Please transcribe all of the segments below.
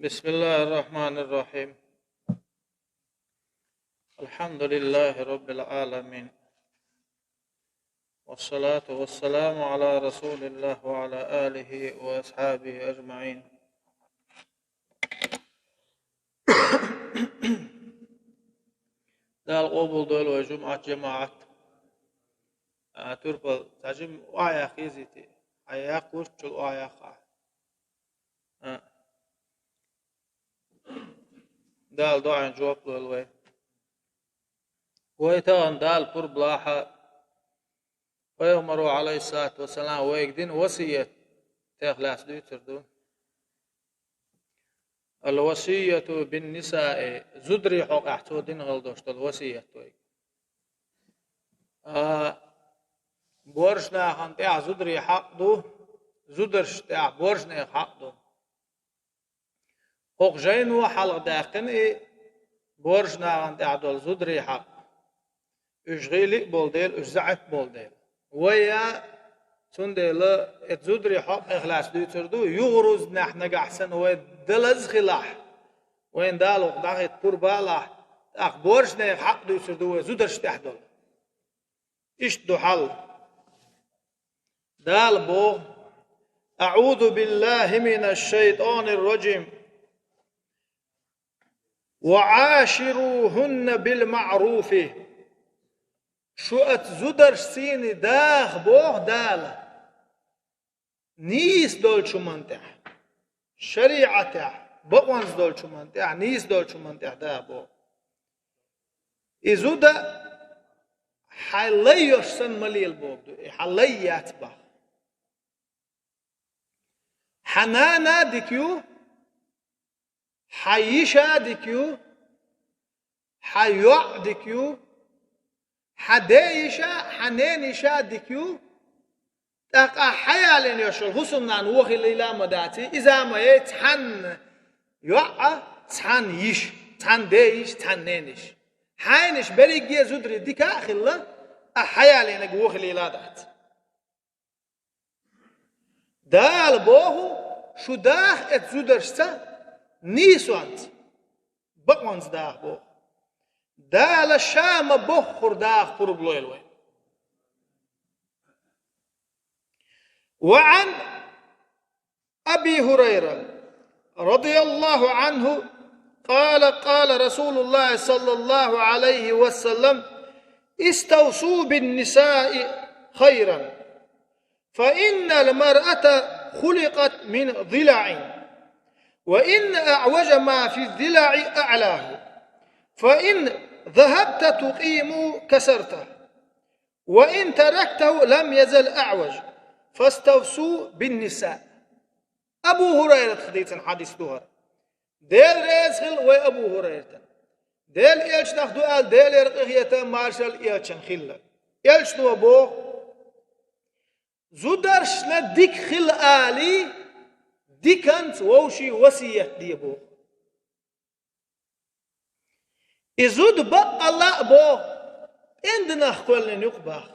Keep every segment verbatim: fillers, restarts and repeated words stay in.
بسم الله الرحمن الرحيم. الحمد لله رب العالمين. والصلاة والسلام على رسول الله وعلى آله وأصحابه أجمعين. Дала къобал дойла вай жумӀат жамаӀат. А, турпал, ца жим ва яхизити. А, я курчул ва яха. А. Дала дуӀан жоп лойла вай. Вай тагӀан Дала пурбалахь, пайхамаро, Ӏалайхиссалату вассалам, вайга дина васият техлас дуьйцур ду. Ал-васияту бин-нисаи, зударий хьокъехь цо дина гӀалдош долу васият вайга. А, боьрша нахана тӀехь зударий хьакъ ду, зударшна тӀехь боьршнех хьакъ ду. ХӀокху жайно хьалха даьккхина и боьрша нахана тӀехь долу зударий хьакъ. Уьш гӀийли а болу дела, уьш заьӀап болу дела. Вай а, цундела, эцу зударий хьокъех лаьцна дуьйцур ду, юхаруззинехь нагахь санна вай далаза хилахь, вайна Дала хӀокху дӀахӀитта пурба а лахь, тӀаккха боьршнех хьакъ дуьйцур ду вай зударшна тӀехь долу. Иштта ду хьал. Дала боху: أعوذ بالله من الشيطان الرجيم. وعاشروهن بالمعروف. Шу оцу зударшций даха боху Дала. Нийса долчу хӀуманна тӀехь, шариӀатехь, бакъонца долчу хӀуманна тӀехь, нийса долчу хӀуманна тӀехь даха боху. И зуда хьайн лай йолуш санна ма лела боху ду, и хьан лай яц боху. Хьан нана дика ю, хьан йиша дика ю, хьан йоӀ дика ю, хьан ден йиша, хьан ненан йиша дика ю, тӀаккха ахь хьаялийна йолуш йолу хӀусамнана вон хилийла а ма даций, иза а ма яй цхьанна йоӀа, цхьанна йиша, цхьанна ден йиша, цхьанна ненан йиша. Хьайнаш берриге а зударий дика а хилла, ахь хьаялийнарг вон хилийла а дац. Дала боху, шу даха эцу зударшца нийсонца, бакъонца даха боху. Дала ша ма-боххура даха пурба лойла вай. وعن أبي هريرة رضي الله عنه قال: قال رسول الله صلى الله عليه وسلم: استوصوا بالنساء خيرا، فإن المرأة خلقت من ضلع، وإن أعوج ما في الضلع أعلاه، فإن ذهبت تقيم كسرته، وإن تركته لم يزل أعوج، فاستوصوا بالنساء. Абу ХӀурайрата дийцина хьадис ду хӀара. Дела реза хила вай Абу ХӀурайратана. Делан элчанах ду аьлла, Делера къинхетам, маршалла элчанна хилла. Элчано боху: зударшна дика хила алий, диканца вовшийн васият де боху. И зуда баккъалла а боху, пӀенданах кхоьллина ю-кх боху.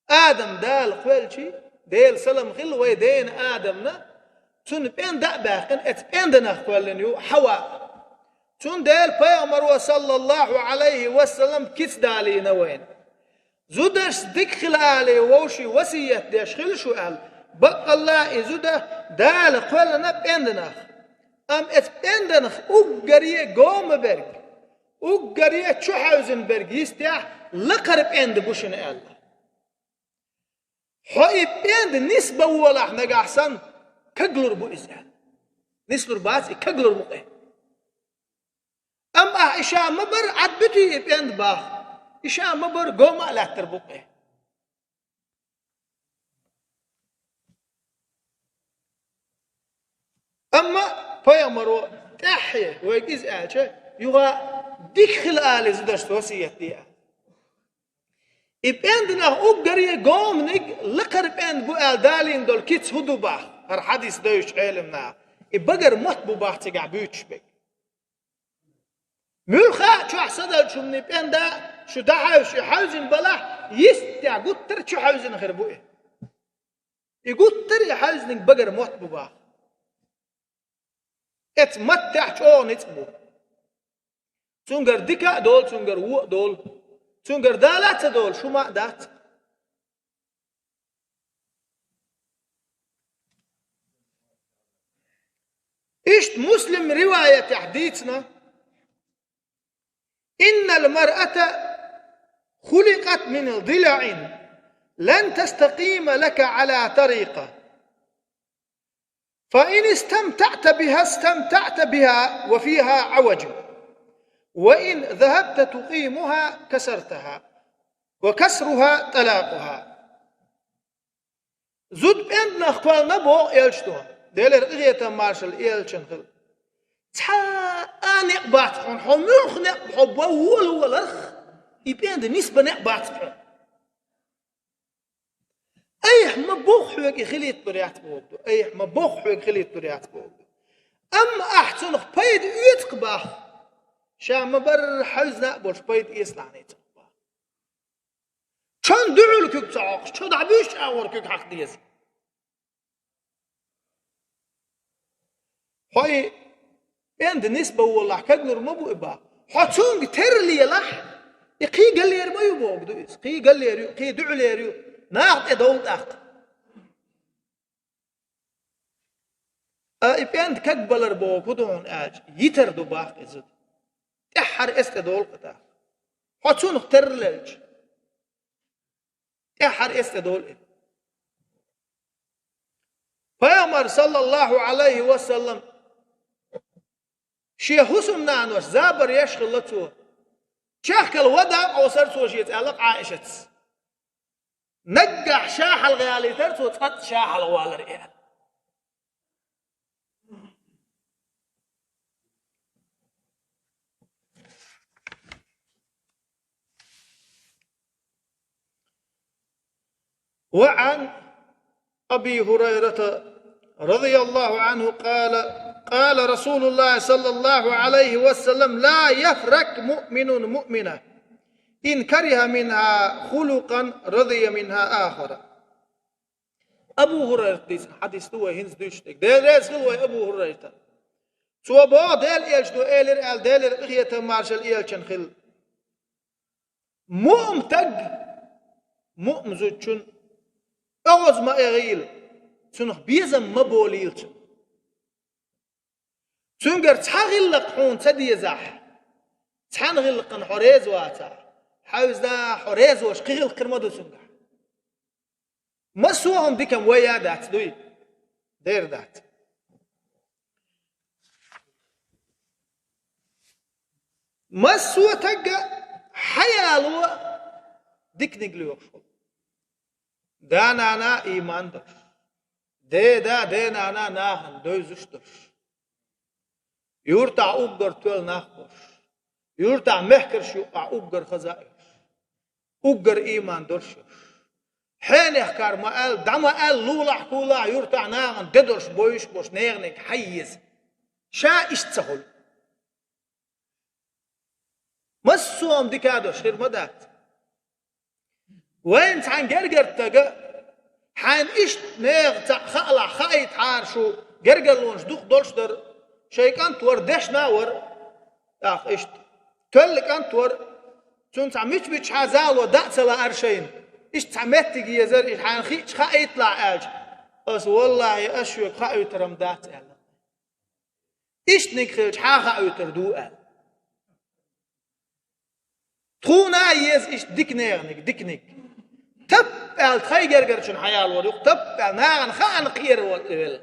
Адам Дала кхоьллича, Делан салам хила вай дена Адамна, цунна пӀенда а баьккхина, эцу пӀенданах кхоьллина ю Хьава. Цундела пайхамаро, саллаллаху Ӏалайхи ва саллам, кица далийна вайна. Зударшца дика хила алий вовшийн васият деш хила шу аьлла, баккъалла и зуда Дала кхоьллина пӀенданах. Амма эцу пӀенданах уггаре гома берг, уггаре чухьевзина берг йистехь лакхара пӀенда бу шуна аьлла. Хьо и пӀенда нисбан волахь нагахь санна, каглур бу иза аьлла. Нислур бац, и каглур бу-кх. Амма ахь и ша ма-барра Ӏад буьтий и пӀенда боху, и ша ма-барра гома а лаьттар бу-кх. Амма пайхамаро тӀаьххье вайга иза аьлча, юха дика хила алий зударшца васият де аьлла. И пӀенданах уггаре гоманиг лакхара пӀенда бу аьлла далийна долу кица хӀун ду боху, хӀара хьадис девзачу Ӏеламнаха? И багара мотт бу боху цигахь буьйцуш берг. Муьлхха а чохь са далчунна пӀенда шу дӀахьаьвсича, и хьаьвзина балахь, йистехь гуттар а чухьаьвзина хир бу и. И гуттар а и хьаьвзинарг багара мотт бу боху. Эцу маттехь чӀогӀа ницкъ бу. Цуьнгара дика а долу, цуьнгара вон а долу. Цуьнгара дала а ца долуш хӀума а дац. Иштта Муслим риваятехь дийцина: «إن المرأة خلقت من ضلع لن تستقيم لك على طريقة، فإن استمتعت بها استمتعت بها وفيها عوج، وإن ذهبت تقيمها كسرتها، وكسرها طلاقها». Зуда пӀенданах кхоьллина боху элчано, Делера къинхетам маршалла элчанна хила. Цхьа а некъ бац хьуна, хьо муьлхха некъ, хьо бан волаваларх, и пӀенда нисбан некъ бац хьуна. Айхьа ма боху хьоьга и хилийта лур яц боху ду, айхьа ма боху хьоьга хилийта лур яц боху ду. Амма ахь цунах пайда оьцу-кх боху, ша ма-барра хьаьвзина а болуш пайда эцалахь цунах боху. Чон дуьхьал куьг ца хьокхуш, чо дӀабуьйсучу агӀор куьг хьакха деза. Хьо и пӀенда нисбан волахь, каглур ма бу и боху. Хьо цунга тера лелахь, и кхин галера ма ю боху ду иза. Кхин галера ю, кхин дуьхьалера ю, наха тӀедовла тӀаккха. Ткъа и пӀенда кагбалар боху хӀун ду хьуна аьлча, йитар ду боху иза. ТӀаьххьара эцна тӀедовла-кх тӀаккха. Хьо цунах тера лелча, тӀаьххьара эцна тӀедовла и. Пайхамар, саллаллаху Ӏалайхи ва саллам, шен хӀусамнанош забар еш хилла цо. Чехкала вада а къовсар цо шеца аьлла-кх Ӏаишатас. Наггахь ша хьалха ялийтар цо, цкъа а ша хьалха валар и аьлла. وعن أبي هريرة رضي الله عنه قال: قال رسول الله صلى الله عليه وسلم: لا يفرق مؤمن مؤمنة إن كره منها خلقا رضي منها آخر. Абу ХӀурайрата дийцина хьадис ду вай хӀинца дуьйцуш дерг. Дела реза хила вай Абу ХӀурайрата. Цо боху, Делан элчано элира аьлла, Делера къинхетам маршалла элчанна хила. Муъм таг, муъм зудчун оьгӀаз ма эгӀийла, цунах безам ма болийла цунна. Цуьнгара цхьа гӀиллакх хьуна ца дезахь, цхьана гӀиллакхана хьо реза вацахь, хьаьвза хьо реза волуш кхин гӀиллакх хир ма ду цуьнгахь. Массо а хӀума дика-м вай а дац, дуй? Дера дац. Массо а тагга хьаяло диканиг лоьхуш волу. Да-нана ийман долуш. Деда, денана нахана девзаш долуш. Юртахь уггар тоьлла нах болуш. Юртахь мехкарш юкъахь уггар хаза а йолуш. Уггар ийман долуш йолуш. Хьенех кара ма аьлла, дӀа ма аьлла, лулахь-кулахь юртахь нахана де долуш, бойуш болуш, неханиг хьайа еза. Ша иштта ца хуьлу. Массо а хӀума дика а долуш хир ма дац. Вайна цхьана гергара стага, хьайна иштта нехан цхьаъ хаалахь, хаийтахьара шу, гергарлонаш дукха долуш дара, шайн кӀант вара, дешна а вара, тӀаккха иштта. Тоьлла кӀант вара, цунна цхьа мича-мичахьа зало даа ца лаьара шайна. Иштта цхьа меттиг езара, и хьайна хиъча хаийталахь аьлча, аса, валлахӀи, ас шуьга хаийтар-м дац аьлла. Иштаниг хилча, хьан хаийтар ду аьлла. Тхуна а еза иштта дика неханиг, диканиг. Тап аьлла тхайн гергарчунна хьаялор ю-кх, тап аьлла нахана хаана кхера волу и велла.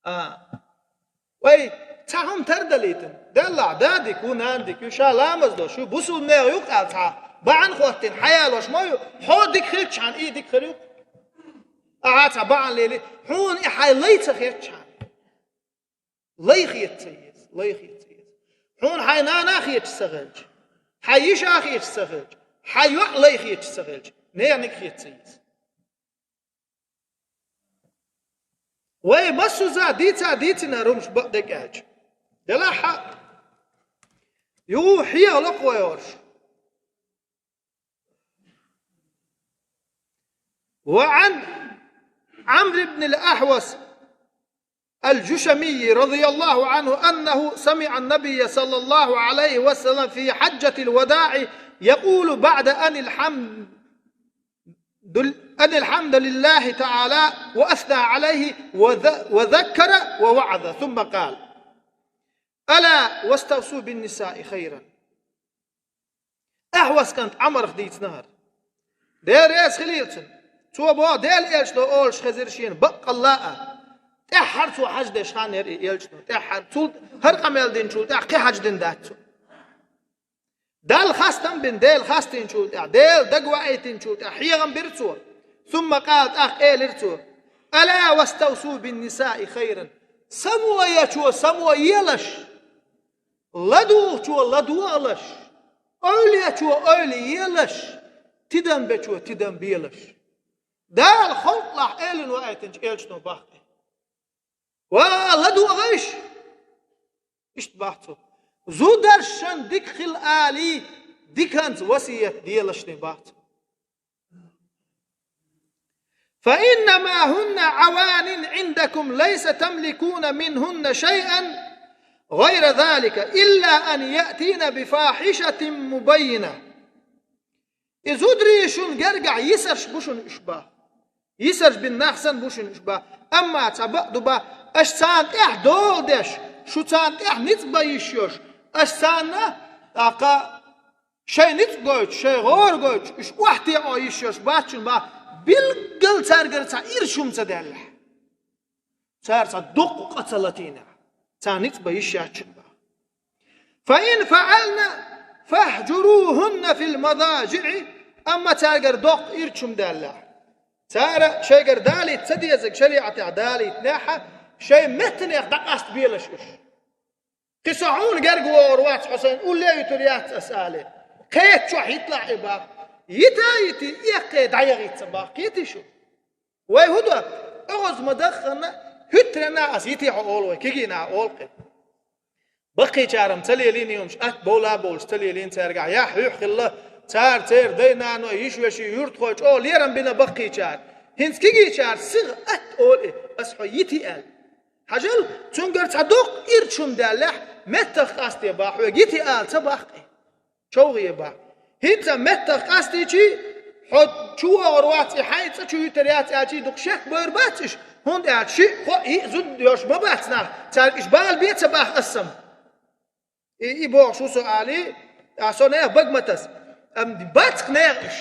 А. Вай, цхьа хӀума тардалийтина. Деллахь, да дика ву, нана дика ю, ша ламаз до, шу бусулба нехан ю-кх аьлла цхьа бахьана хӀоттийна хьаялош ма ю, хьо дика хилчхьана, и дика хир ю-кх. Ахьа цхьа бахьана лели, хьуна и хьайн лай ца хетчхьана. Лай хета ца еза, лай хета ца еза. Хьуна хьайн нана хеташ ца хилча, хьайн йиша хеташ ца хилча, хьайн йоӀ лай хеташ ца хилча, неханиг хета ца еза. Вай массо а дийца а дийцина хӀумаш бакъдерг аьлча. Делахь а, юха хьехало-кх вай хӀорш. وعن عمرو بن الأحوص الجشمي رضي الله عنه أنه سمع النبي صلى الله عليه وسلم في حجة الوداع يقول بعد أن الحمد أن الحمد لله تعالى وأثنى عليه وذ- وذكر ووعظ، ثم قال: ألا واستوصوا بالنساء خيرا. Ахьвас кӀант Ӏамарх дийцинахьара. Дела реза хилийла цунна. Цо боху, Делан элчано олуш хезира шена баккъалла а. ТӀаьххьара цо хьажа деш хан яра и элчано. ТӀаьххьара цул хӀара къамел динчул тӀаьхьа кхин хьажа дина дац цо. Далла хастам бина, Дела хастийначул тӀаьхьа, Дела дагаваийтинчул тӀаьхьа хьехам бира цо. ثم قال, тӀаккха элира цо: ألا واستوصوا بالنساء خيرا. Само ечо само елаш. ЛадугӀучо ладогӀалаш, ойла ечо ойла елаш, тидам бечо тидам белаш. Дала халкъалахь элина ваийтинчу элчано бахкъи. Ва ладогӀайша! Иштта бахцо. Зударшан дика хила алий, диканца васият делашний бахцо. فإنما هن عوان عندكم ليس تملكون منهن شيئا غير ذلك إلا أن يأتين بفاحشة مبينة. И зударий шун гергахь йисарш бу шуна уьш бах. Йисарш бина нах санна бу шуна уьш бах. Амма цхьа бакъ ду бах, аша царна тӀехь дола деш, шу царна тӀехь ницкъ бан йиш йош, аша царна, тӀаккха, шайн ницкъ гойтуш, шайн гӀора гойтуш, уьш охьатеӀо йиш йош бац шуна бах, билггал цаьргара цхьа ирча хӀума ца даьллехь. Цара цхьа доккха къа ца латийнехь, царна ницкъ бан йиш яц шуна бах. فإن فعلن فاهجروهن في المضاجع, амма цаьргара доккха ирча хӀума даьллехь, цара шайгара далийта ца дезарг шариӀатехь далийтинехь, шайн меттанех дӀакъаста белаш уьш. Кхин со хьуна герга вогӀур вац, хьо сайна улле а вуьтур яц ас, алий. Кхеччохь йитлахь и бах. Йита а йитий, эккхий дӀаяхийта ца бах, кхетий шу? Вай хӀун до? ОьгӀаз ма даххана, хӀуьттаренна ас йитий хьо олу вай, кегийна олу кхин. Баккхийчара-м ца лелийна и хӀумаш, атта бовла а бовлуш ца лелийна цаьргахь, яхь-юьхь хилла, цара, церан дай-наной, йиша-веший, юьртахой чӀогӀа лерам бина баккхийчара. ХӀинца кегийчара сиха атта олу и, ас хьо йитий аьлла. Хьажал, цуьнгара цхьа доккха ирча хӀума даьллехь, меттах къасте бах, хьоьга йитий ала ца бах кхин. ЧовгӀе бах. ХӀинца меттах къастийчий, хьо чу вогӀур вац, и хьайн цӀа чу йуьтур яц аьлчий, дукха шек бевр бац уьш, хӀунда аьлча шиъ, кхоъ, йиъ зуда йолуш ма бац нах, цаьрга уьш бала бе ца бах ас-м. И, и бохуш ву со, алий, а, со нехан бага ма таса. Амма бац-кх нехан уьш.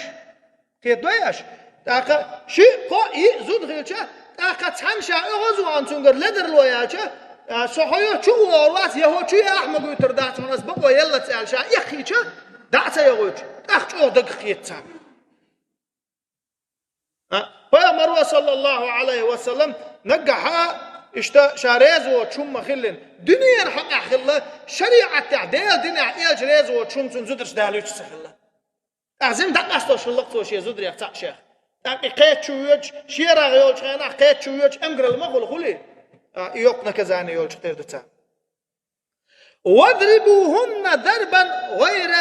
Кхетадой аша? ТӀаккха шиъ, кхоъ, йиъ зуда хилча, тӀаккха цхьана ша оьгӀаз вахана цуьнгара ледарло яьлча, а, со хьо йо чу а вогӀур вац, я хьо чу яхь ма гуьйтур дац хьуна, ас бакъо еллац аьлла, ша эххийча, дӀа а ца йогӀуьйтуш, тӀаккха чӀогӀа дагах хета царна. А, Пайхамаро, саллаллаху Ӏалайхи ва саллам, наггахьа иштта ша реза воцуш хӀума ма хиллина. Дуьненан хьокъехь хилла, шариӀатехь, Делан динехь элча реза воцуш хӀума цунна зударша далуьйтуш ца хилла. ТӀаккха зина дӀакъастош хилла-кх цо шен зударех цхьаъ шех. ТӀаккха и кхетачу воьдуш, шерагӀ йолчу хенахь кхетачу воьдуш, эмгаралла ма хуьлу, хуьлий? А, и йоккха наказание йолчух тера ду царна. واضربوهن ضربا غير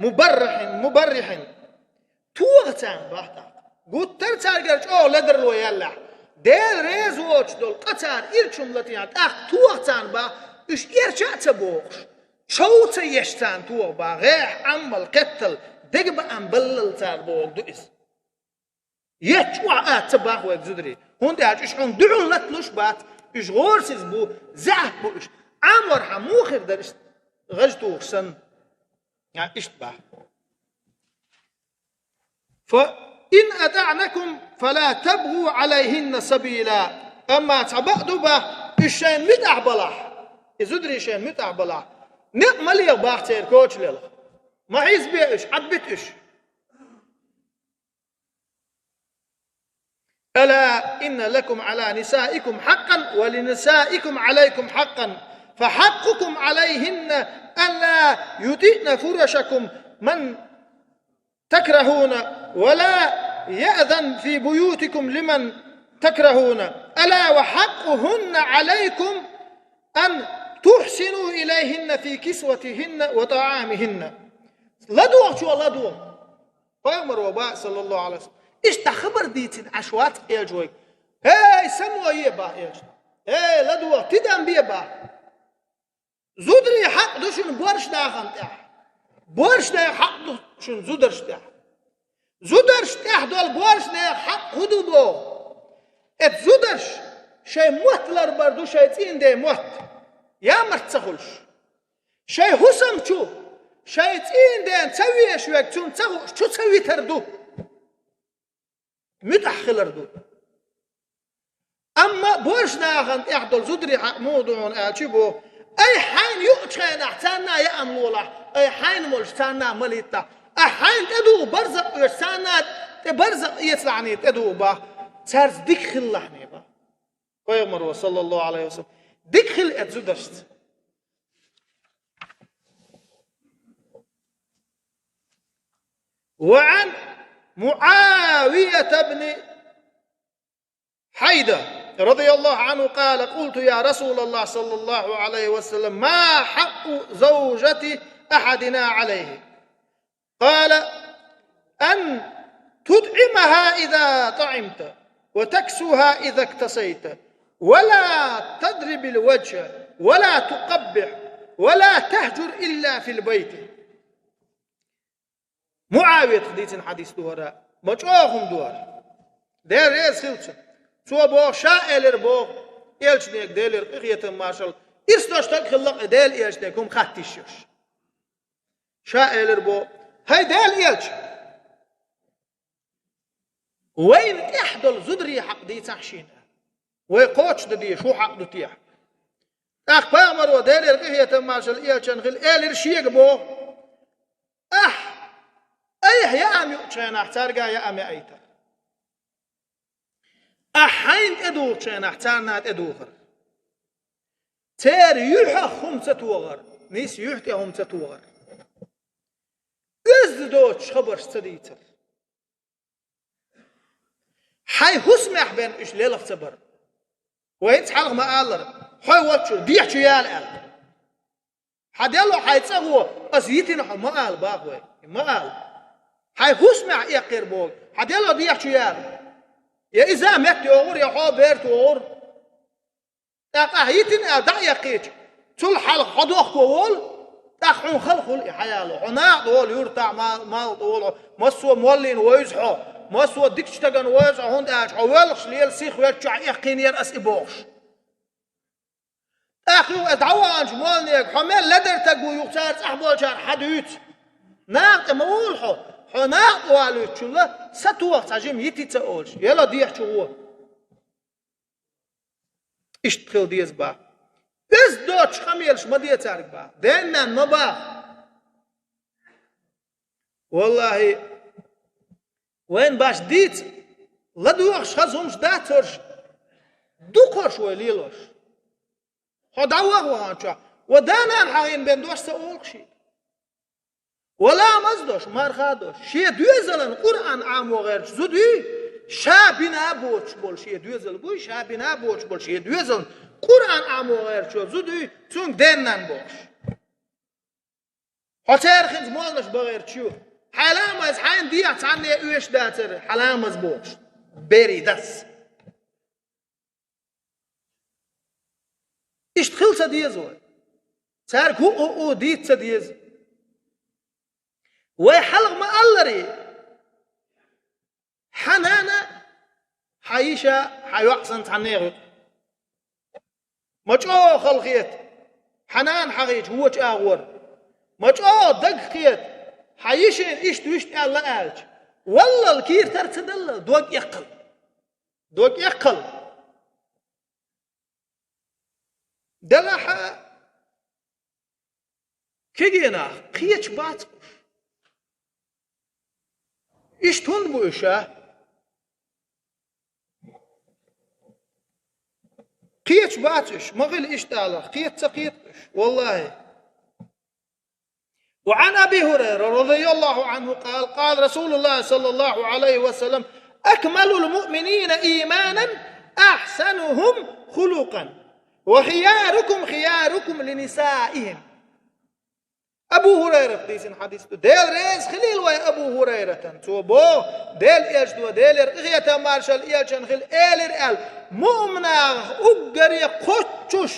مبرح, مبرح. ТохӀа царна бах тӀаккха. Гуттар а цаьргара чӀогӀа ледарло яьллехь, Дела реза воцуш долу къа цара ирча хӀума латийнехь, тӀаккха тохӀа царна бах, уьш эрча а ца бохуш, чов ца еш царна тохӀа бах, гӀеххьа Ӏамал, кхетал, дегабаам баллал цара бохург ду иза. Ечча охьа а ца бах вайга зударий, хӀунда аьлча уьш хьуна дуьхьал латалуш бац, уьш гӀорасиз бу, заьӀап бу уьш. Ӏаморхьа муха хир дара иштта гӀаж тухуш санна? А, иштта бах. فإن أطعنكم فلا تبغوا عليهن سبيلا. Амма цхьа бакъ ду бах, уьш шайна муьтӀахь балахь, и зударий шайна муьтӀахь балахь, некъ ма леха бах церан коча лелха. Ма хьийзабе уьш, Ӏадбита уьш. ألا إن لكم على نسائكم حقا ولنسائكم عليكم حقا فحقكم عليهن ألا يطئن فرشكم من تكرهون ولا يأذن في بيوتكم لمن تكرهون ألا وحقهن عليكم أن تحسنوا إليهن في كسوتهن وطعامهن. ЛадогӀучо ладогӀа. Пайхамаро бах, саллаллаху Ӏалайхи ва саллам, иштта хабар дийцина Ӏаш вац элча вайга. ХӀей, само е бах элча. Э, ладогӀа, тидам бе бах. Зударий хьакъ ду шуна боаршнахана тӀехь. Боаршнех хьакъ ду шуна зударшна тӀехь. Зударшна тӀехь долу боаршнех хьакъ хӀун ду боху? Эцу зударша шайн мотт ларбар ду, шайн цӀийнан ден мотт, ямарт ца хуьлуш. Шайн хӀусам чу, шайн цӀийнан ден ца везаш верг цунна ца хууш, чу ца витар ду. МуьтӀахь хилар ду. Амма боаршнахана тӀехь долу зударий хьакъ муха ду хьуна аьлча боху: «Айхьа хьайна юучу хенахь царна яам лолахь, айхьа хьайна волуш царна малийтахь. Ахьа хьайна тӀедугӀу барзакъ оьшу, царна тӀе барзакъ эцалахьний тӀедугӀу бах, цаьрца дика хилалахьний бах». Пайхамаро, саллаллаху Ӏалайхи ва саллам, дика хила эцу зударшца. وعن معاوية بن حيدة رضي الله عنه قال: قلت: يا رسول الله صلى الله عليه وسلم، ما حق زوجة أحدنا عليه؟ قال: أن تطعمها إذا طعمت، وتكسوها إذا اكتسيت، ولا تضرب الوجه، ولا تقبح، ولا تهجر إلا في البيت. МуӀавиятах дийцина хьадис ду хӀара, ма чӀогӀа хӀума ду хӀара. Дела реза хила цунна. Цо боху, ша элира боху, элчанега, Делера къинхетам, маршалла, ирс долуш стаг хилла-кх и Делан элчанега хӀума хатта йиш йолуш. Ша элира боху: «ХӀай Делан элча, вайна тӀехь долу зударий хьакъ дийцахь шена. Вай кхочушдан дезаш хӀун хьакъ ду техьа?» ТӀаккха пайхамаро, Делера къинхетам, маршалла, элчанна хила, элира шега боху: «Ахь айхьа яам юучу хенахь цаьрга яам яийтар. Ахь хьайна тӀедугӀучу хенахь царна тӀедухар. Церан юьхьах хӀума ца тохар, нийса юьхь тӀе хӀума ца тохар. Оьзда доцуш хабарш ца дийцар. Хьайн хӀусамехь бен уьш лелха ца бар». Вай хӀинца хьалха ма-аллара: «Хьо волччуьра дехьа чу яла», – аьлла. «Хьан дело хьайн цӀа гӀо, ас йитина хьо», ма ала бах вай, ма ала. Хьайн хӀусамехь эккхира боху: «Хьан дело дехьа чу яла». Я иза метта йогӀур, я хьо берта вогӀур. ТӀаккха ахь йитина аьлла дӀа а эккхийча, цул хьалха хьо дохко волу, тӀаккха хьуна хала хуьлу и хьаяло. Хьо накъа долу юьртахь, мал-, малх долу, массо а моллина вевза хьо, массо а дикачу стагана вевза хьо, хӀунда аьлча хьо воьлхуш лела сиха верг чохь эккхийнера ас и бохуш. ТӀаккха юха ас дӀаваханчу моллинега: «Хьо мел ледара стаг ву, юха цара цӀахь болчара хьан дуьйцу? Накъа тӀе ма волу хьо, хьо накъа валуьйтучул сатоха цхьа жима йитица», – олуш, яла дехьа чу гӀо. Иштта хила деза бах. Оьзда доцуш къамелаш ма де цаьрга бах. Ден-нанна ма бах. Валлахьи, вайна баш дийца, ладогӀаш хаза хӀумаш дац хӀорш, дукхарш вай лелош. Хьо дӀаваха ваханчохь, ва да-нана хьахийна бен дош ца олу-кх шен. Ва ламаз дош, марха дош, шен доьзалан Къуръан Ӏамо гӀерташ зуда юй, ша бина боцуш болу шен доьзал буй, ша бина боцуш болу шен доьзалан Къуръан Ӏамо гӀерташ йолу зуда юй, цуьнга ден-нанна бохуш. Хьо церан хӀинца молланаш бан гӀерташ ю. Хьайн ламаз хьайна дехьа цхьанне оьшуш дацара, хьан ламаз бохуш. Берий дас. Иштта хила ца деза вай. Цаьрга хӀуъу-хӀуъу дийца ца деза. Вай хьалха ма-аллара: «Хьан нана, хьан йиша, хьан йоӀ санна цхьанне а гӀуьтту». Ма чӀогӀа хала хета, хьан нана хьахийча вочу агӀор. Ма чӀогӀа дага хета, хьан йишина иштта-вуьшта аьлла аьлча. Валлал кийра тара ца далла, дог эккхал. Дог эккхал. Делахь а, кегий нах, кхеташ бац уьш. Иштта хӀунда бу уьш, а? Кхеташ бац уьш, ма хила иштта ала, кхета ца кхета уьш, валлахьи. وعن أبي هريرة رضي الله عنه قال: قال رسول الله صلى الله عليه وسلم: أكمل المؤمنين إيمانا أحسنهم خلقا، وخياركم خياركم لنسائهم. Абу ХӀурайрат дийцина хьадис ду. Дела реза хилийла вай Абу ХӀурайратан. Цо боху, Дела элча ду, Делера къинхетам маршалла элчан хила элира аьлла, муъминах уггаре кхоччуш,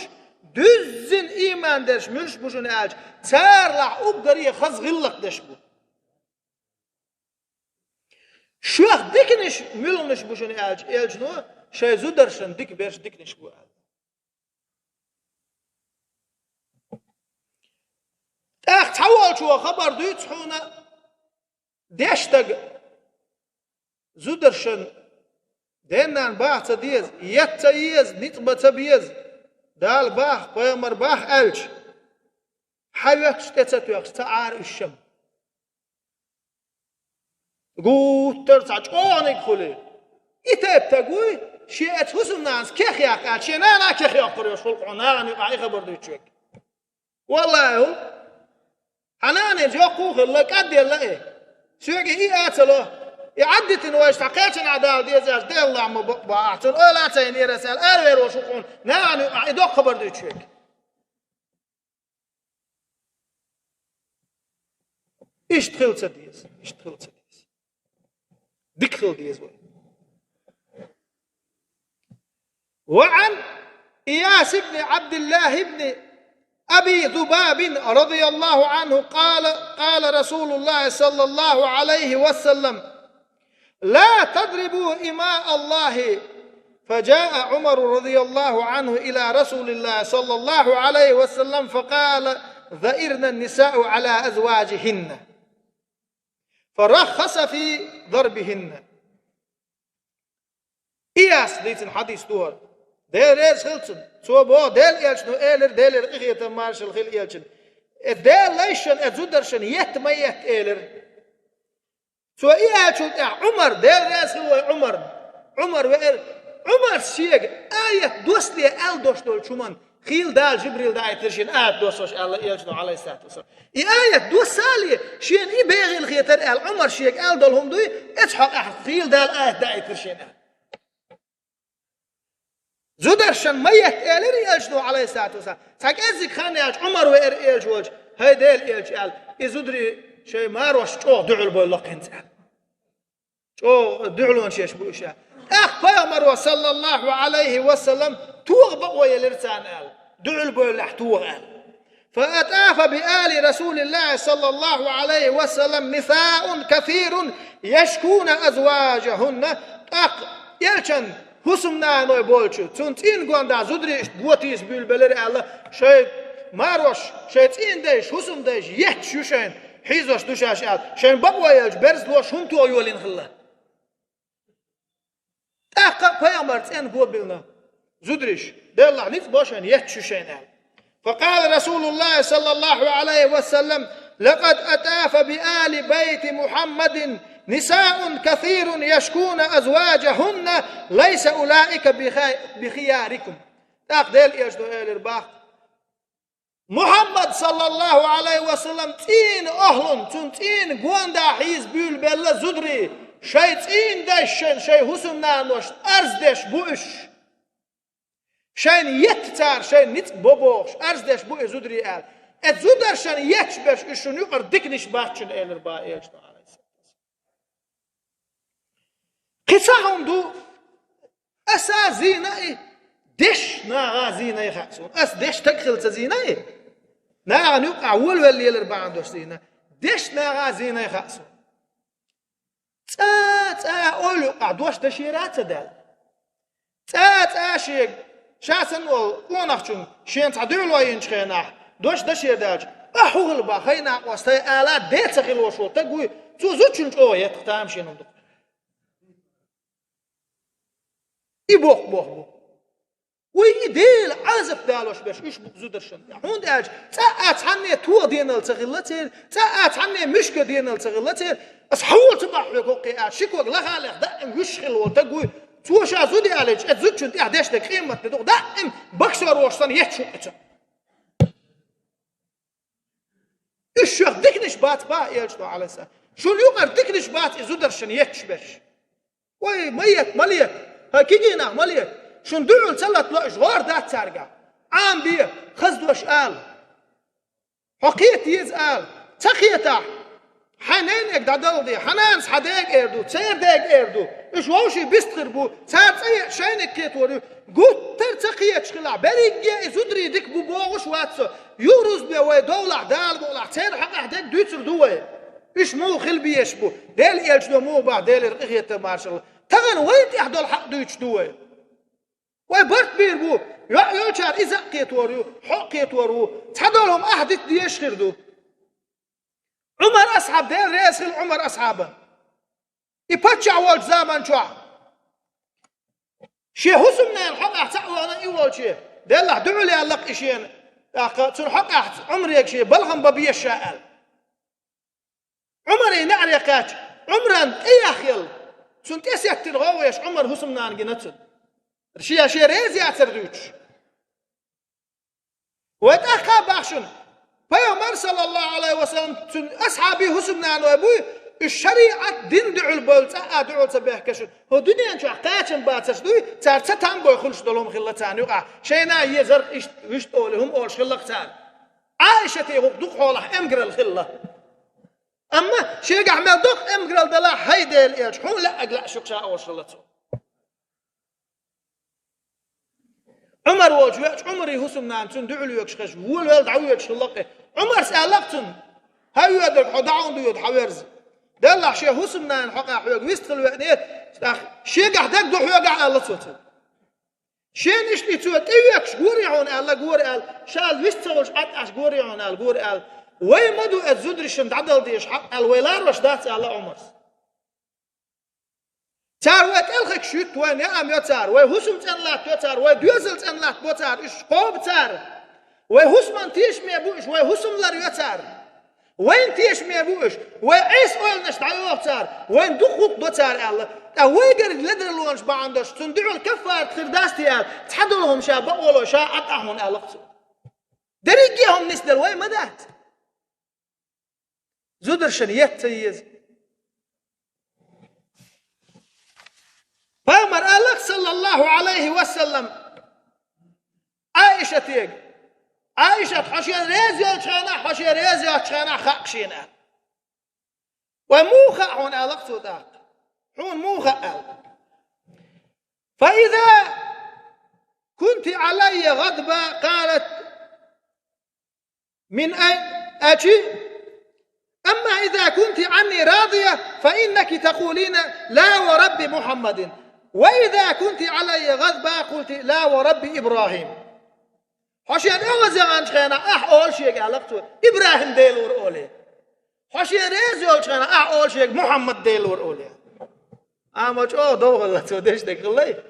дуьззина ийман дерш муьлш бу шуна аьлча, царалахь уггаре хаза гӀиллакх дерш бу. Шух диканаш муьлханаш бу шуна аьлча, элчано шайн зударшна дика берш диканаш бу аьлла. ТӀаккха цхьаволчо хабар дуьйцу хьуна, деш стага зударшна денна баха ца деза, етта ца еза, ницкъ бан ца беза, Дала баха, пайхамар баха аьлча, хьан ветташ тӀе ца тоьхча, ца Ӏара уьш шам. Гуттар цхьа чӀогӀаниг хуьлий. И тайпа стаг вуй, шен эцу хӀусамнанас кех яккха аьлча, шен нана кех йоккхур йолуш хӀуллакх хьуна нахана юкъахь и хабар дуьйцуш верг. Валлахьи, хӀу? Хьан нана иза йоккхух хилла, кӀадделла и. Соьга и а ца ло. И Ӏаддитина вайша цхьа кхечанхьа дала дезаш, делла ма бакъ бахьа. Цунна ойла а ца йинера ас аьлла, аравер волуш хӀуллакх хьуна нахана юкъахь и доккха хабар дуьйцуш верг. Иштта хила ца деза, иштта хила ца деза. Дика хила деза вай. وعن إياس بن عبد الله بن أبي ذباب رضي الله عنه قال: قال رسول الله صلى الله عليه وسلم: لا تضربوا إماء الله. فجاء عمر رضي الله عنه إلى رسول الله صلى الله عليه وسلم فقال: ذئرن النساء على أزواجهن. فرخص في ضربهن. Иас дийцина хьадис ду хӀара. Дела реза хила цунна. Цо боху, Дела элчано элира, Делера къинхетам маршалла хила элчана. Э, Дела лайшна, э, зударшна етта ма етта элира. Цо и аьллачул тӀаьхьа Ӏумар, Дела реза хила вай Ӏумарна. Ӏумар веара. Ӏумар шега аят доссале аьлла дош долчу хӀуманна хийла Дала Жибрил даийтира шена аят доссош аьлла элчано, Ӏалайхиссалату вассалам. И аят доссале шена и бегӀийла хетара аьлла Ӏумар шега аьлла долу хӀума дуй, эцу хьокъехь хийла Дала аят даийтира шена аьлла. Зударшна ма етта элира элчано, Ӏалайхиссалату вассалам. Цхьа кӀеззиг хан яьлча Ӏумар веара элча волчу, хӀай Дела элча аьлла, и зударий шайн марош чӀогӀа дуьхьал бойла кхинца аьлла. ЧӀогӀа дуьхьалонаш еш бу уьш аьлла. ТӀаккха пайхамаро, саллаллаху Ӏалайхи ва саллам, тоха бакъо елира царна аьлла, дуьхьал бойлахь тоха аьлла. فأطاف بآل رسول الله صلى الله عليه وسلم نساء كثير يشكون أزواجهن. ТӀаккха элчан хӀусамнаной болчу, цунна цӀийнан гондахь зударий иштта готийса буьйлабелира аьлла, шайн марош, шайн цӀийнан дайша, хӀусаман дайша етташ ю шайна, хьийзош ду шаьш аьлла, шайна бакъо елча берзалоша хӀума тоха йолийна хилла. ТӀаккха а пайхамар цӀена го биллина, зударий иштта, деллахь ницкъ бо шайна, етташ ю шайна аьлла. فقال رسول الله صلى الله عليه وسلم: لقد أطاف بآل بيت محمد نساء كثير يشكون أزواجهن، ليس أولئك بخ-، بخياركم. ТӀаккха Делан элчано элира боху: Мухьаммад, саллаллаху Ӏалайхи ва саллам, цӀийнан охьалун, цунна цӀийнан гондахь хьийза буьйлабелла зударий, шайн цӀийнан дайшна, шайн хӀусамнаношна арз деш бу уьш. Шайна етта цара, шайна ницкъ бо бохуш, арз деш бу и зударий аьлла. Эцу зударшна етташ берш уьш шуна юкъара диканаш бац шуна, элира боху элчано, Ӏалайхиссалату вассалам. Кхин цхьа хӀума ду, аса зийна и, деш наха зийна и хаьа суна. Ас деш стаг хилла ца зийна и. Нахана юкъахь волавелла лелар бахьана долуш зийна. Деш наха зийна и хаьа суна. ЦӀа, цӀа ойла юкъахь дош дашера а ца даьлла. ЦӀа, цӀа шега, ша санна волу къонахчунга шена цхьа дуьхьало йинчу хенахь, дош дашера даьлча, ахь хӀун хилла боху, хай накъост, хай ала де ца хилла волуш волу стаг вуй, цо зудчунна чӀогӀа етта тамашийна хӀума ду. И боккха бохам бу. Вай и Дела Ӏазап далош берш уьш бу зударшна. ХӀунда аьлча цӀа а цхьанне тоха денал ца хилла церан, цӀа а цхьанне муьшка денал ца хилла церан. Ас хьан волчу бахьа хьоьга хӀокхе а, ши ког лаха а леха, даим вуьш хилла волу стаг вуй. Цо ша зуда аьлча, эцу зудчунна тӀехь дешнарг къематде дукха даим боксёр волуш санна етташ ву-кх иза. Уьш шух диканаш бац боху элчано, Ӏалайхиссалам. Шуна юкъара диканаш бац и зударшна етташ берш. Вай, ма етта, ма лета. ХӀай кегий нах, ма лета. Шуна дуьхьал ца латало, уьш гӀора дац цаьрга. Ӏамабе, хаза дош ала. Хьо кхета еза ала. Ца кхетахь, хьайн ненега дӀадала де, хьан нанас хьан дега эр ду, церан дега эр ду. Уьш вовшийн бист хир бу, цара цӀа еа шайниг кхетор ю. Гуттар а ца кхеташ хилахь, берриге а и зударий дика бу бохуш вац со. Юхарузбе вай довлахь, Дала букъалахь, церан хьокъехь дерг дуьйцур ду вай. Уьш муха хила безаш бу, Делан элчано муха боху, Делера къинхетам, маршалла. Тахана вайна тӀехь долу хьакъ дуьйцуш ду вай. Вай барт бийр бу, йоӀ йолчара иза а кхетор ю, хьо а кхетор ву, цхьадолу хӀума ахьа дита дезаш хир ду. Ӏумар асхьаб, Дела реза хила Ӏумар асхьабан. И паччахь волчу заман чохь шен хӀусамнана хьокъехь цхьаъ вахана и волче, деллахь дуьхьал яьлла-кх и шена, тӀаккха цунна хьокъехь Ӏумарега шен балхам бан беза ша аьлла. Ӏумаре неӀаре кхаьчча, Ӏумран тӀе яхъелла, цунна тӀе сеттина гӀовгӀа еш Ӏумар хӀусамнана гина цунна. Шен, шен реза яцар дуьйцуш. Вай тӀаккха а боху шуна, Пайхамар, саллаллаху Ӏалайхи ва саллам, цуьнан асхьабий хӀусамнаной буй, уьш шариӀат дин дуьхьал бевлла цкъа а дуьхьал ца бехкаш, хӀокху дуьнен чохь кхачам бацарш дуй, цара ца там бой хуьлуш долу хӀума хилла царна юкъахь, шайна езарх иштта, вуьшта олий, хӀума олуш хилла-кх цара. Ӏаишате хӀокху дукха хьолахь эмгаралла хилла. Амма шегахь мел доккха эмгаралла далахь, хӀай Делан элча, хьуна лаьа ага лаьа шуьга ша олуш хилла цо. Ӏумар волчу веача, Ӏумарий хӀусамнана цунна дуьхьал воьгуш хезча, волавелла дӀавоьдуш хилла-кх и. Ӏумарс аьлла-кх цунна: «ХӀай воьдург, хьо дӀа хьуна доьду, хьан верза. Деллахь шен хӀусамнанна хьокъехь хьоьга вистхила веанера, тӀаккха шегахь дерг ду хьоьгахь», аьлла цо цунна. Шена иштта и цо тӀевоьгуш гори хьуна аьлла, гори аьлла, ша вист ца волуш Ӏад Ӏаш гори хьуна аьлла, гори аьлла. Вай ма ду эцу зударшна дӀадала дезаш хьакъ аьлла, вай ларвеш дац аьлла Ӏумарс. Цара вай тӀелхигаш юьтту, вайна яам йо цара, вай хӀусам цӀена латтайо цара, вай доьзал цӀена латтабо цара, уьш кхобу цара. Вай хӀусаман тешаме бу уьш, вай хӀусам ларйо цара. Вайна тешаме бу уьш, вай Ӏеса ойланаш дӀайоху цара, вайна дукха гӀуллакх до цара аьлла. Ткъа вайгара ледарлонаш бахьана долуш, цунна дуьхьал каффарат хир дац те аьлла, цхьадолу хӀума ша бакъоло ша Ӏад Ӏа хьуна аьлла-кх цо. Дерриге а хӀума нисделла вай ма дац. Зударшна етта ца еза. Пайхамар аьлла-кх, саллаллаху Ӏалайхи ва саллам, Ӏаишатега: «Ӏаишат, хьо шена реза йолчу хенахь, хьо шена реза йоцучу хенахь хаьа-кх шена», аьлла. «Вай муха хаьа хьуна?» аьлла-кх цо тӀаккха. «Хьуна муха хаьа?» аьлла. «Фа иза кунти Ӏалайя гӀадба, къалат: Мин ай-, ачи? Амма иза кунти Ӏанни радия, фа иннаки такулина: „Ла ва Рабби Мухьаммадин“. Ва иза кунти Ӏалайя гӀадба, къулти: „Ла ва Рабби ИбрахӀим“». Хьо шена оьгӀаз яханчу хенахь ахь олу шега аьлла-кх цо: «ИбрахӀим Дела вара», олий. Хьо шена реза йолчу хенахь ахь олу шега: «Мухьаммад Дела вара», олий. Амма чӀогӀа довхалла цо деш дерг хиллай?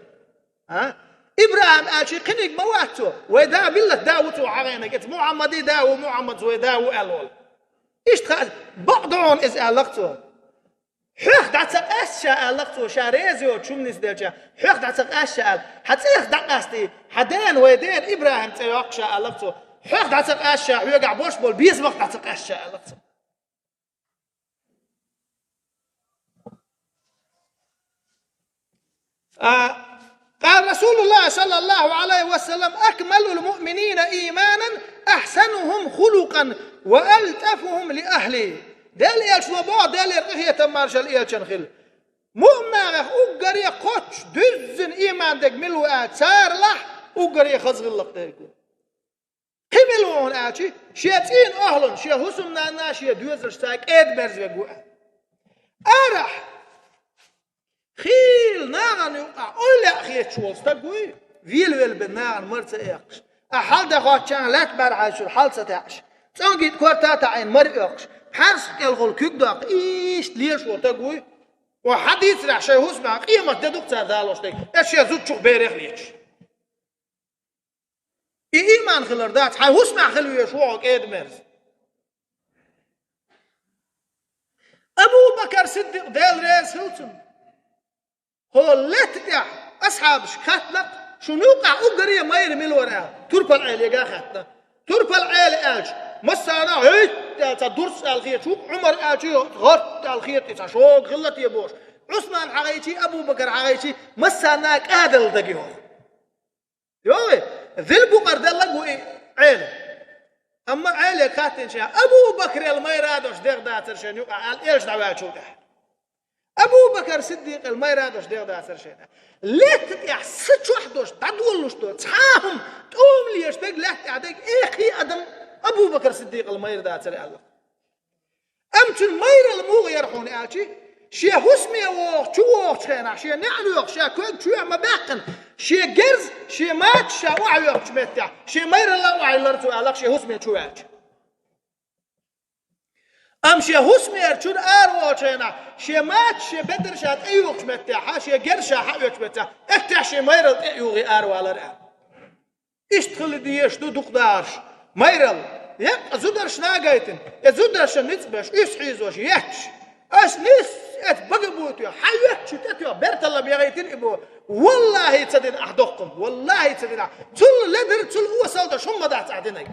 А? ИбрахӀим аьлчи кхиниг ма вац цо. Вай да миллат да ву цо хьагӀенаг, эца Мухьаммади да ву, Мухьаммадс вай да ву аьлла волу. Иштта хаа, бакъ ду хьуна иза аьлла-кх цо. Хьоьх дӀа ца къаьста ша аьлла-кх цо, ша реза йоцу чум нисделча, хьоьх дӀа ца къаьста ша аьлла. Хьан цӀех дӀакъастий, хьан дена, вай дена ИбрахӀим цӀе йоккху ша аьлла-кх цо. Хьоьх дӀа ца къаьста ша, хьоьгахь болуш болу безамах дӀа ца къаьста ша аьлла-кх цо. А, къала Расулуллах саллаллаху Ӏалайхи ва саллам: «Акмалул муъминина ийманан, ахьсанухум хулукъан ва алтафухум ли ахьли». Делан элчано боху, Делера къинхетам маршалла элчанна хила. Муъминех уггаре кхоччуш дуьззина ийман дерг мила ву аьлча, царалахь уггаре хаза гӀиллакх дерг ву. Кхин мила ву хьуна аьлчи, шен цӀийнан охьалун, шен хӀусамнанна, шен доьзалш цхьа кӀеда-мерза верг ву аьлла. Арахь, хийла нахана юкъахь ойла яа хеташ волу стаг вуй, велавелла бен нахана мара ца эккхаш. Ахьа хьал де хоттучохь лаьтта бӀаьрхьайчуьра хьал ца таьӀаш, цӀонгитӀа корта а таӀийна мара оьккхуш, пхьарсах кӀелхула куьг доккху, иштта лелаш волу стаг вуй. Ва хьан дийцарехь шайн хӀусамехь къемат де ду-кх цара далош дерг, эцу шен зудчух берех леташ. И ийман хилар дац, хьайн хӀусамехь хила везаш ву хьо кӀеда-мерза. Абу Бакар Сиддикъ, Дела реза хила цунна. ХӀокху лаьтта тӀехь асхьабашка хаьттина-кх, шуна юкъахь уггаре майра мила вара аьлла, турпал Ӏелега хаьттина. Турпал Ӏела аьлча, массарна а хӀуьтту аьлла цхьа дурс аьлла хеташ ву-кх, Ӏумар аьлча, гӀатта аьлла хета, и цхьа шога хилла те бохуш. Ӏусман хьагӀайчий, Абу Бакар хьагӀайчий, массарна а кӀадалла даги хӀокху. Йой, зилбукъар делла гу и Ӏела. Амма Ӏеле Абу Бакрел майра долуш дегӀ дацара шайна юкъахь аьлла, элча дӀаваьллачул тӀаьхьа. Абу Бакр Сиддикъел майра долуш дегӀ дацара шайна. Летта тӀехь са чохь долуш, дӀадолалуш долу цхьа а хӀума, тӀома лезаш дерг, лаьтта тӀехь дерг, эккхий адам Абу Бакр Сиддикъел майра дацара аьлла. Амма цуьнан майралла муха яра хьуна аьлча, шен хӀусаме вогӀу, чу вогӀучу хенахь, шен неӀ лоьхуш, ша ког чоьхьа ма баьккхина, шен герз, шен мачаш ша охьайоьхучу меттехь, шен майралла охьайиллира цо аьлла, шен хӀусаме чу ваьлча. Амма шен хӀусамера чуьра ара вогӀучу хенахь, шен мачаш, шен бедар ша тӀеюхучу меттехь, шен герз ша хьаоьцучу меттехь, эттехь шен майралла тӀе а юхий ара валара аьлла. Иштта хила дезаш ду дукха дахарш. Майралла, еккъа зударшна а гайтина, и зударшна ницкъ беш, уьш хьийзош етташ. Ас нисса эцу бага буй тоьхна, хьан йоьттачу тӀе тоьхна, берталла бегӀийтина и бо. Валлахьи, ца дина ахь доккхун, валлахьи, ца дина ахь. Цул ледара, цул осал долуш хӀумма дац ахь динарг.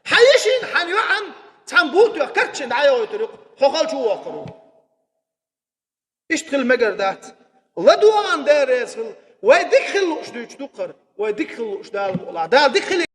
Хьан йишин, хьан йоӀан цхьана бу тоьхна, карччина дӀайохуьйтур ю, хьо халчу воккхур ву. Иштта хила мегар дац. ЛадогӀан Дела реза хила. Вай дика хила лууш дуьйцуш ду хӀара. Вай дика хила лууш Дала мукъ лахь. Дала дика хила